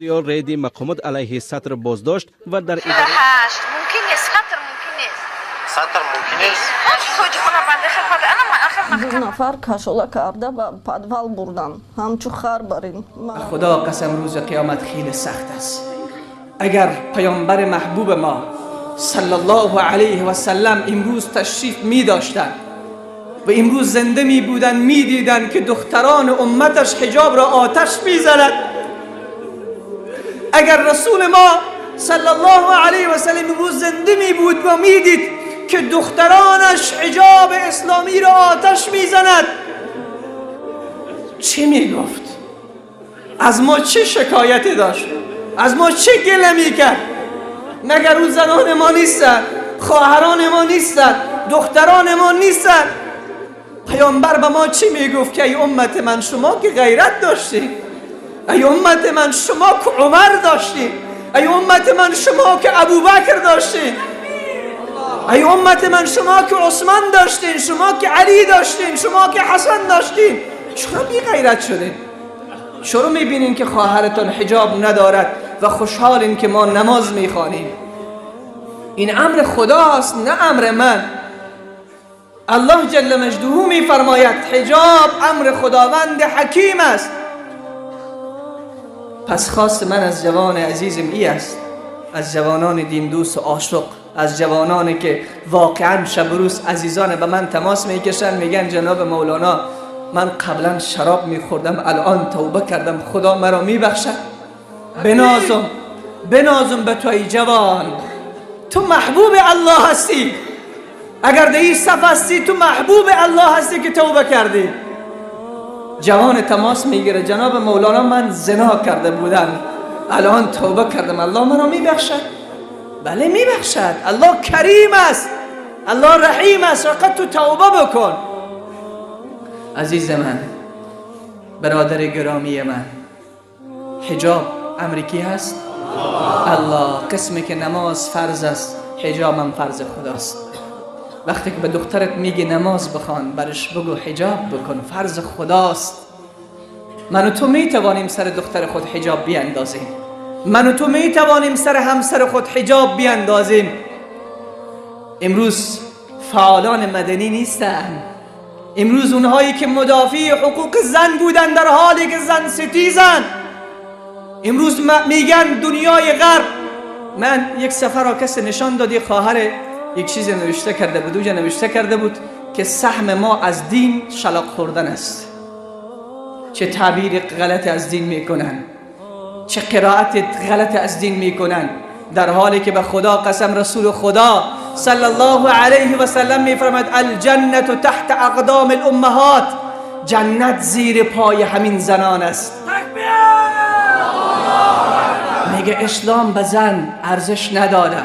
Ё рейди мақомот алайҳи сатр боздошт ва дар Ҳашт мумкин нест, сатр мумкин нест. Сатр мумкин нест. Тоҷикона банда хел пада ана ман ахир. Ду нафар кашола карда ба подвал бурдан, ҳамчу хар барин. خدا قسم، روز قیامت خیلی سخت است. اگر پیامبر محبوب ما صلی الله علیه و سلم امروز تشریف می داشتند و امروز زنده می بودن، می دیدن که دختران امتش حجاب را آتش می زند. اگر رسول ما صلی الله علیه و سلم امروز زنده می بود و می دید که دخترانش حجاب اسلامی را آتش می زند، چه می گفت؟ از ما چه شکایتی داشت؟ از ما چه گله میکرد؟ مگر او زنان ما نیستن؟ خواهران ما نیستن؟ دختران ما نیستن؟ پیامبر به ما چی میگفت که ای امت من، شما که غیرت داشتی، ای امت من، شما که عمر داشتی، ای امت من، شما که ابوبکر داشتی، ای امت من، شما که عثمان داشتین، شما که علی داشتین، شما که حسن داشتین، چرا بی غیرت شدین؟ چرا میبینین که خواهرتان حجاب ندارد و خوشحالین که ما نماز میخوانیم؟ این امر خداست، نه امر من. الله جل مجده میفرماید حجاب امر خداوند حکیم است. پس خواست من از جوان عزیزم ای است، از جوانان دین دوست و عاشق، از جوانانی که واقعا شب و روز عزیزان به من تماس میکشن، میگن جناب مولانا، من قبلا شراب میخوردم، الان توبه کردم، خدا مرا میبخشد؟ بنازم، بنازم به تو ای جوان، تو محبوب الله هستی. اگر در این صف هستی، تو محبوب الله هستی که توبه کردی. جوان تماس میگیره، جناب مولانا، من زنا کرده بودم، الان توبه کردم، الله مرا میبخشد؟ بله، میبخشد. الله کریم است، الله رحیم است. فقط تو توبه بکن. عزیز من، برادر گرامی من، حجاب امر کی هست؟ الله. قسمی که نماز فرض است، حجاب هم فرض خداست. وقتی که به دخترت میگی نماز بخوان، برش بگو حجاب بکن، فرض خداست. من و تو میتوانیم سر دختر خود حجاب بیاندازیم. من و تو میتوانیم سر همسر خود حجاب بیاندازیم. امروز فعالان مدنی نیستن. امروز اونهایی که مدافع حقوق زن بودن، در حالی که زن ستیزن، امروز میگن دنیای غرب. من یک صفحه را کسی نشان داد، یک خواهر یک چیز نوشته کرده بود. اونجا نوشته کرده بود که سهم ما از دین شلاق خوردن است. چه تعبیر غلط از دین میکنن، چه قرائت غلط از دین میکنن، در حالی که به خدا قسم، رسول خدا صلی الله علیه و سلم میفرماید الجنة تحت اقدام الامهات. جنت زیر پای همین زنان است. میگه اسلام به زن ارزش نداده.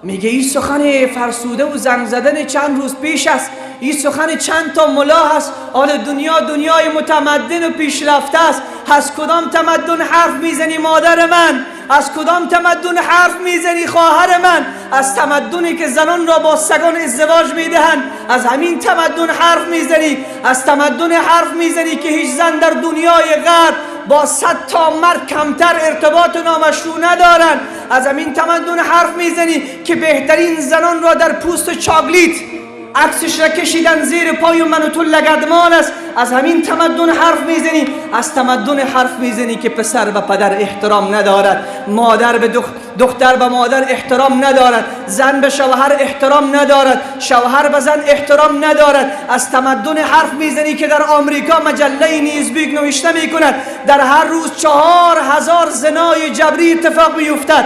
میگه این سخن فرسوده و زنگ زدن چند روز پیش است، این سخن چند تا ملا هست. حال دنیا دنیای متمدن و پیشرفته است. از کدام تمدن حرف میزنی مادر من؟ از کدام تمدن حرف میزنی خواهر من؟ از تمدنی که زنان را با سگان ازدواج میدهند، از همین تمدن حرف میزنی؟ از تمدن حرف میزنی که هیچ زن در دنیای غرب با 100 تا مرد کمتر ارتباط نامشروع ندارند؟ از همین تمدن حرف میزنی که بهترین زنان را در پوست چاکلیت عکسش را کشیدن زیر پای من و تو لگدمال است؟ از همین تمدن حرف میزنی؟ از تمدن حرف میزنی که پسر به پدر احترام ندارد، مادر به دختر به مادر احترام ندارد، زن به شوهر احترام ندارد، شوهر به زن احترام ندارد؟ از تمدن حرف میزنی که در آمریکا مجله نیوزویک نوشته میکند در هر روز 4000 زنای جبری اتفاق میافتد؟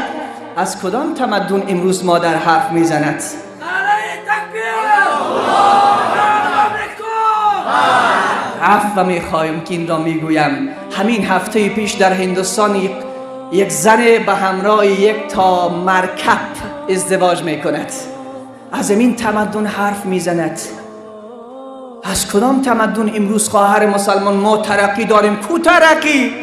از کدام تمدن امروز مادر حرف میزند؟ نعره تکبیر! آمریکا! عفو میخوایم که این را میگویم. همین هفته پیش در هندوستان یک زن به همراه یک تا مرکب ازدواج میکند. از این تمدن حرف میزند؟ از کدام تمدن امروز خواهر مسلمان ما ترقی داریم؟ کو ترقی؟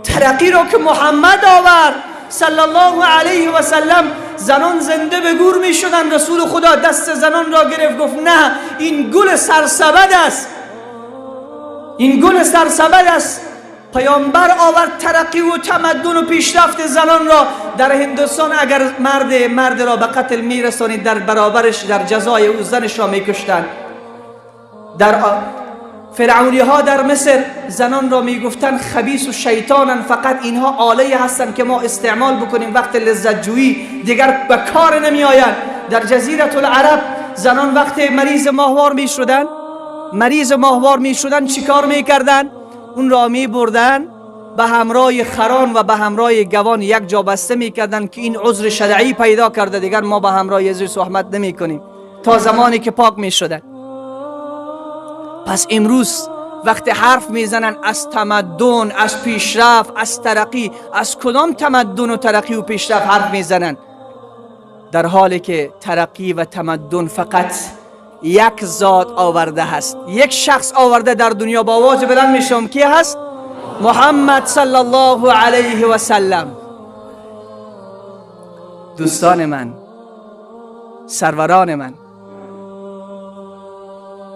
ترقی را که محمد آورد صلی الله علیه و سلم. زنان زنده به گور می شدن، رسول خدا دست زنان را گرفت، گفت نه، این گل سرسبد است، این گل سرسبد است. پیامبر آورد ترقی و تمدن و پیشرفت زنان را. در هندوستان اگر مرد را به قتل میرسانید، در برابرش در جزای او زنش را میکشتند. در فرعونی ها در مصر زنان را میگفتند خبیث و شیطانن، فقط اینها آله هستند که ما استعمال بکنیم وقت لذت جویی، دیگر به کار نمی آیند. در جزیره العرب زنان وقت مریض ماهوار میشدن، مریض ماهوار میشدن چیکار میکردن؟ اون را میبردن به همراه خران و به همراه گوان یک جا بسته میکردن که این عذر شرعی پیدا کرده، دیگر ما به همراه ازی صحبت نمیکنیم تا زمانی که پاک میشدن. پس امروز وقتی حرف میزنن از تمدن، از پیشرفت، از ترقی، از کدام تمدن و ترقی و پیشرفت حرف میزنن؟ در حالی که ترقی و تمدن فقط یک ذات آورده هست، یک شخص آورده در دنیا. با آواز بلند میشم کی هست؟ محمد صلی الله علیه و سلم. دوستان من، سروران من،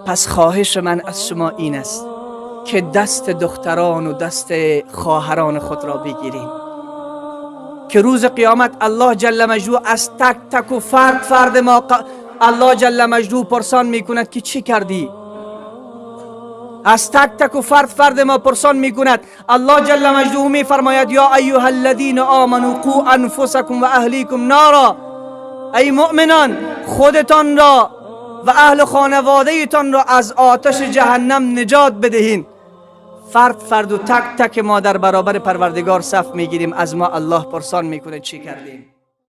پس خواهش من از شما این است که دست دختران و دست خواهران خود را بگیریم که روز قیامت الله جل مجدو از تک تک و فرد فرد ما الله جل مجدو پرسان میکند که چی کردی؟ از تک تک و فرد فرد ما پرسان میکند. الله جل مجدو میفرماید یا ایها الذین آمنوا قوا انفسکم و اهلیکم نارا. ای مؤمنان، خودتان را و اهل خانواده تان را از آتش جهنم نجات بدهین. فرد فرد و تک تک ما در برابر پروردگار صف میگیریم، از ما الله پرسان میکنه چی کردیم.